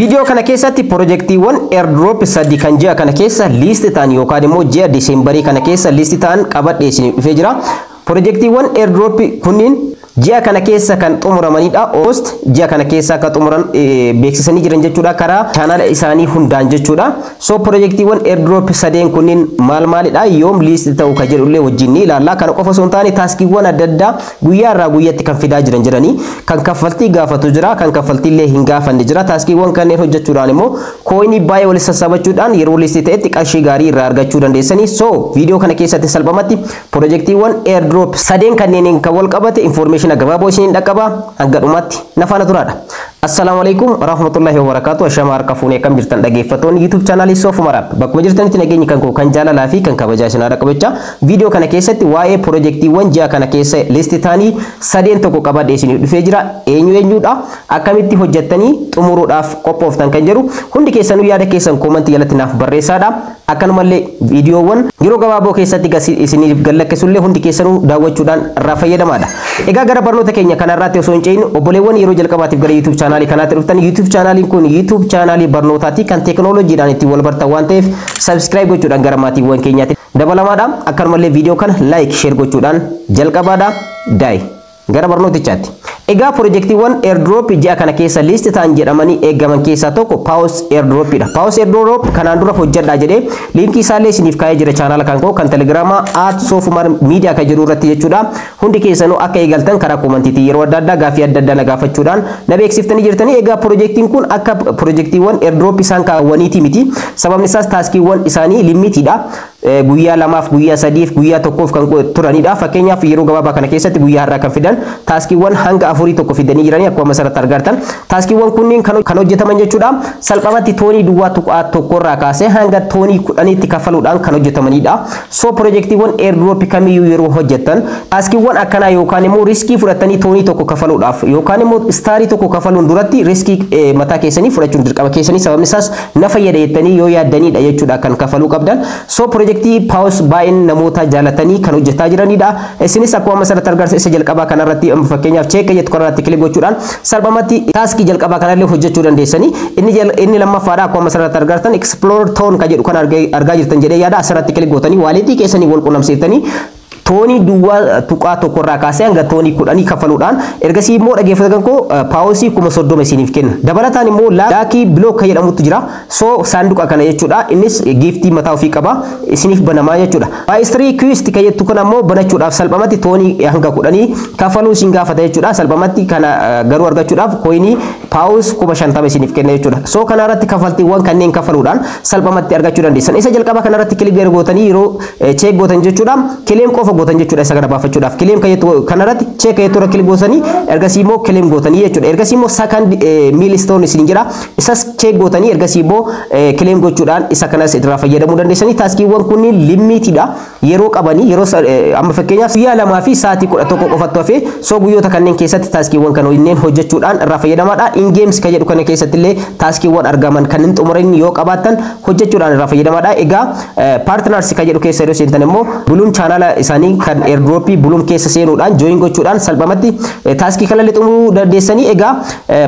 Viidiyoo kana keessatti pirojektiiwwan airdrop 3 kan ji'a kana keessa list ta'an yookaan immoo ji'a Diseembarii kana keessa list ta'an qabadhee isiniif dhufee jira. Pirojektiiwwan airdrop kunniin ji'a kana keessa kan xumuramanidha. Ost ji'a kana keessa akka xumuran beeksisanii jiran jechuudha, karaa chaanala isaanii hundaan jechuudha. So pirojektiiwwan airdrop sadeen kunniin maal maalidha, yoom list ta'u ka jedhullee wajjin ni ilaalla. Kana qofa osoo hin taane, taaskiiwwan adda addaa guyyaa irraa guyyatti kan fidaa jiran jiranii, kan kaffaltii gaafatu jira, kan kaffaltii illee hin gaafanne jira. Taaskiiwwan kanneen hojjechuudhaan immoo kooyinii baay'ee walitti sassaabachuudhaan yeroo list ta'etti qarshii gaarii irraa argachuu dandeessanii. So viidiyoo kana keessatti salphumatti pirojektiiwwan airdrop sadeen kanneen kan wal qabate information gabaaboo isiniin dhaqqaba. Hanga dhumaatti na faana turaadha. Assalaamu alaikum warahmatullahi wabarakatuh. Ashama, harka fuunee, akkam jirtan dhaggeeffattoonni YouTube chaanaalii Soofuma Maraab? Bakkuma jirtanitti nageenyi kan koo kan jaalalaa fi kan kabajaa isin haa dhaqqabachaa, viidiyoo kana keessatti waa'ee pirojektiiwwan ji'a kana keessa list ta'anii sadeen tokko qabadhee isiniif dhufee jira. Eenyu eenyudha? Akkamitti hojjettanii xumuruudhaaf qophooftan kan jedhu hundi keessanuu yaada keessan koomantii jalatti naaf barreessaadha. Akkanumallee viidiyoowwan yeroo gabaaboo keessatti isiniif gallakkisuullee hundi keessanuu daawwachuudhaan irraa fayyadamaadha. Egaa gara barnoota keenya kanarraatti osoo hin ce'in, obboleewwan yeroo jalqabaatiif gara YouTube chaanaalii kanaatti dhuftan, YouTube chaanaaliin kun YouTube chaanaalii barnootaati, kan teekinooloojiidhaan ittiin wal bartan waan ta'eef, subscribe gochuudhaan gara maatiiwwan keenyaatti dabalamaadha. Akkanumallee viidiyoo kana like, share gochuudhaan jalqabaadha. Daayi gara barnootichaatti. Egaa pirojektiiwwan airdrop ji'a kana keessa list ta'an jedhamanii eegaman keessaa tokko Paws airdropidha. Paws airdrop kanaan dura hojjedhaa jedhee liinkii isaallee isiniif kaa'ee jira chaanaala kan koo kan Telegiraamaa @SofumarMedia kan jedhu irratti jechuudha. Hundi keessanuu akka eegaltan karaa koomantiitiin yeroo adda addaa gaafii adda addaa na gaafachuudhaan na beeksiftanii jirtanii. Egaa pirojektiin kun akka pirojektiiwwan airdrop isaan kaawwaniiti miti. Sababni isaas taaskiiwwan isaanii limitiidha. Guyyaa 2f, guyyaa 3f, guyyaa 1f kan turanidha. Fakkeenyaaf, yeroo gabaabaa kana keessatti guyyaa har'aa kan fidan taaskiiwwan hanga 4 tokko fidanii jiranii akkuma asirratti argartan. Taaskiiwwan kunniin kan hojjetaman jechuudha. Salphumatti toonii 0.1 irraa kaasee hanga toonii 10tti kaffaluudhaan kan hojjetamanidha. So pirojektiiwwan airdrop kamiyyuu yeroo hojjetan taaskiiwwan akkanaa yookaan immoo riskii fudhatanii toonii 1 kaffaluudhaaf yookaan immoo istaarii 1 kaffaluun duratti riskii mataa keessanii fudhachuun dirqama keessanii, sababni isaas na fayyada jettanii yoo yaaddanidha jechuudha kan kaffaluu qabdan. So pirojektii Paws baay'een namoota jaalatanii kan hojjetaa jiranidha. Isinis akkuma asirratti argartan isa jalqabaa kanarratti, fakkeenyaaf check jettu kanarratti click gochuudhaan salphumatti taaskii jalqabaa kanallee hojjechuu dandeessanii. Inni lammaffaadha. Akkuma asirratti argartan explore TON kan jedhu kan argaa jirtan jedhee yaada. Asirratti click gootanii waaleetii keessanii wal qunnamsiiftanii toonii 0.1 irraa kaasee hanga toonii 10 kaffaluudhaan ergasii immoo, dhaggeeffatan koo, paawusii 30,000 isiniif kenna. Dabalataan immoo lucky block kan jedhamutu jira. So saanduqa kana jechuudha. Innis giiftii mataa ofii qaba. Isiniif banamaa jechuudha. Mystery Quest kan jettu kun ammoo banachuudhaaf salphumatti toonii hanga 10 kaffaluu isin gaafata jechuudha. Salphumatti kana garuu argachuudhaaf kooyinii paawus 50,000 isiniif kenna jechuudha. So kana irratti kaffaltiiwwan kanneen kaffaluudhaan salphumatti argachuu dandeessan. Isa jalqaba kanarratti click gootanii yeroo check gootan jechuudha. Claim qofa gootan jechuudha isa kana baafachuudhaaf. Claim kan jettu kanarratti check kan jettu irra click gootanii ergasii immoo claim gootanii jechuudha. Ergasii immoo second milestone isin jira. Isas check gootanii ergasii immoo claim gochuudhaan isa kanas irraa fayyadamuu dandeessanii. Taaskiiwwan kunniin limitiidha. Yeroo qabanii yeroo amma fakkeenyaaf guyyaa 2 fi sa'aatii 11 qofattu hafee, so guyyoota kanneen keessatti taaskiiwwan kana inneen hojjechuudhaan irraa fayyadamaadha. In games kan jedhu kana keessatti illee taaskiiwwan argaman kanneen xumuran yoo qabaattan hojjechuudhaan irraa fayyadamaadha. Egaa partners kan jedhu keessa yeroo seentan immoo Blum chaanala isaanii kan airdropii Blum keessa seenuudhaan join gochuudhaan salphumatti taaskii kanallee xumuruu dandeessanii. Egaa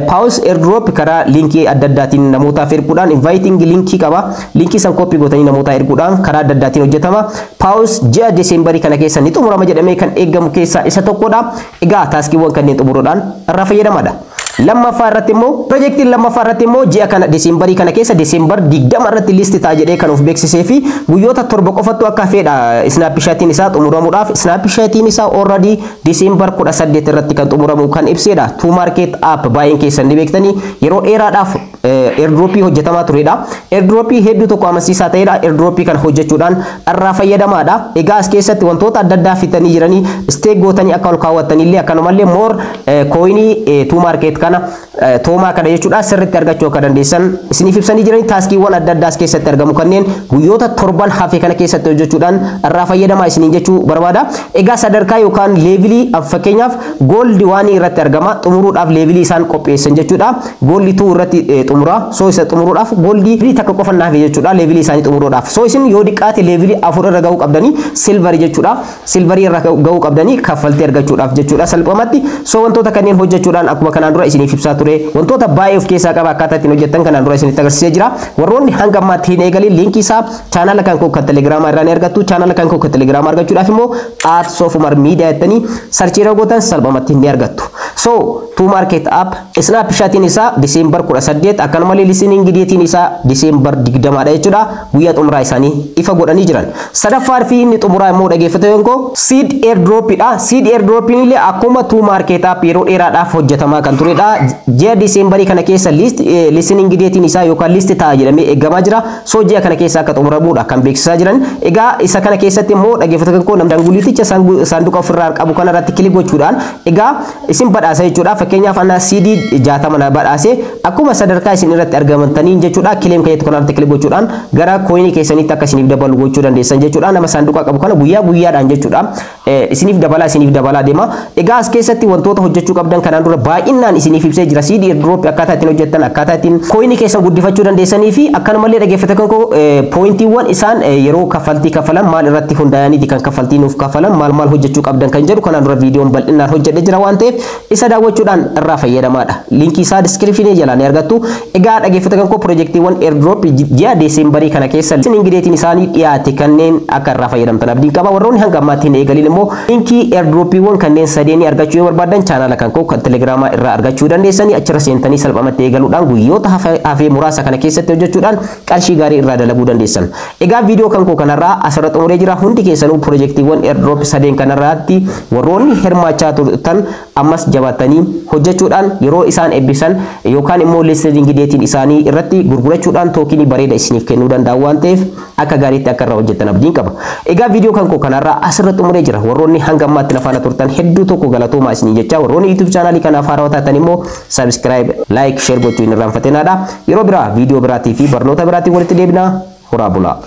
Paws airdrop karaa liinkii adda addaatiin namootaaf erguudhaan, inviting liinkii qaba. Liinkii san copy gootanii namootaa erguudhaan karaa adda addaatiin hojjetama. Paws ji'a Deseembarii kana keessa ni xumurama jedhamee kan eegamu keessaa isa tokkodha. Egaa taaskiiwwan kanneen xumuruudhaan irraa fayyadamadha. Lammaffaa irratti immoo, pirojektiin lammaffaa irratti immoo ji'a kana Deseembarii kana keessa Deseembar 20 irratti list ta'a jedhee kan of beeksisee fi guyyoota 7 qofattu akka hafeedha snapshotiin isaa xumuramuudhaaf. Snapshotiin isaa already Deseembar 18 irratti kan xumuramu kan ibsedha. Tomarket app baay'een keessan ni beektanii, yeroo dheeraadhaaf airdropii hojjetamaa turedha. Airdropii hedduu tokko amansiisaa ta'edha. Airdropii kana hojjechuudhaan irraa fayyadamaadha. Egaa as keessatti wantoota adda addaa fitanii jiranii stake gootanii akka ol kaawwattanillee, akkanumallee more kooyinii Tomarket kana, toomaa kana jechuudha, sirriitti argachuu akka dandeessan isiniif ibsanii jiranii. Taaskiiwwan adda addaa as keessatti argamu kanneen guyyoota 7n hafe kana keessatti hojjechuudhaan irraa fayyadamaa isiniin jechuu barbaada. Egaa sadarkaa yookaan leevilii, fakkeenyaaf gold 1 irratti argama, xumuruudhaaf leevilii isaan qopheessan jechuudha. Gold 2 irratti xumura. So isa xumuruudhaaf goldii takka qofa naaf jechuudha, levelii isaanii xumuruudhaaf. So isin yoo diqqaate levelii 4 irra gahuu qabdanii, silverii jechuudha. Silverii irra gahuu qabdanii kaffaltii argachuudhaaf jechuudha salphumatti. So wantoota kanneen hojjechuudhaan, akkuma kanaan dura isiniif ibsaa ture, wantoota baay'ee of keessaa qaba. Akkaataa ittiin hojjettan kanaan dura isinitti agarsiisee jira. Warroonni hanga ammaatti hin eegalin, linkii isaa chaanala kan koo kan Telegiraamaa irraa ni argattu. Chaanala kan koo kan Telegiraamaa argachuudhaaf immoo @SofUmarMedia jettanii searchii irra gootan, salphumatti ni argattu. So Tomarket app snapshotiin isaa December 18, akkanumallee listing dateiin isaa December 20 dha jechuudha. Guyyaa xumuraa isaanii ifa godhanii jiran. Sadaffaa fi inni xumuraa immoo, dhaggeeffattoota koo, Seed airdrop dha. Seed airdrop illee akkuma Tomarket app yeroo dheeraadhaaf hojjetamaa kan turedha. Ji'a Decemberii kana keessa listing dateiin isaa yookaan list ta'a jedhamee eegamaa jira. So ji'a kana keessa akka xumuramuudha kan beeksisaa jiran. Egaa isa kana keessatti immoo, dhaggeeffattoota koo, namni danguliiticha saanduqa ofirraa qabu kanarratti click gochuudhaan egaa isin badhaasa jechuudha. Fakkeenyaaf ana Seed 60 na badhaase. Akkuma sadarkaa isin irratti argamtaniin jechuudha, claim kan jettu kanarratti click gochuudhaan gara coinii keessanitti akka isiniif dabalu gochuu dandeessan jechuudha. Nama saanduqa qabu kana guyyaa guyyaadhaan jechuudha isiniif dabalaa deema. Egaa as keessatti wantoota hojjechuu qabdan kanaan dura baay'inaan isiniif ibsee jira. Seed airdrop akkaataa ittiin hojjettan, akkaataa ittiin coinii keessan guddifachuu dandeessanii fi akkanumallee, dhaggeeffattoota koo, pointiiwwan isaan yeroo kaffaltii kaffalan maal irratti hundaa'aniiti kan kaffaltii nuuf kaffalan, maal maal hojjechuu qabdan kan jedhu kanaan dura viidiyoon bal'inaan hojjedhe jira waan ta'eef, isa daawwachuudhaan irraa fayyadamaadha. Linkii isaa descriptionii jalaa ni argattu. Egaa dhaggeeffattoota koo, piroojeektiiwwan airdrop ji'a Deesembarii kana keessa listing dateiin isaanii dhiyaate kanneen akka irraa fayyadamtan abdiin qaba. Warroonni hanga ammaatti hin eegalin immoo linkii airdropiiwwan kanneen sadeenii argachuu yoo barbaadan, chaanala kan koo kan Telegiraamaa irraa argachuu dandeessanii. Achirra seentanii salphumatti eegaluudhaan guyyoota hafee muraasa kana keessatti hojjechuudhaan qarshii gaarii irraa dalaguu dandeessan. Egaa viidiyoo kan koo kanarraa asirra xumuree jira. Hundi keessanuu piroojeektiiwwan airdrop sadeen kanarraatti warroonni hirmaachaa turtan ammas jabaatanii hojjechuudhaan yeroo isaan eebbisan yookaan immoo listing dateiin isaanii irratti gurgurachuudhaan tokenii bareeda isiniif kennuu danda'u waan ta'eef, akka gaariitti akka irraa hojjettan abdiin qaba. Egaa viidiyoo kan koo kanarraa asirra xumuree jira. Warroonni hanga ammaatti na faana turtan hedduu tokko galatoomaa isinii jecha, warroonni YouTube chaanaalii kanaaf haarawaa taatan immoo subscribe, like, share gochuu hin irraanfatinaadha. Yeroo biraa viidiyoo biraatii fi barnoota biraatiin walitti deebina. Horaa bulaa.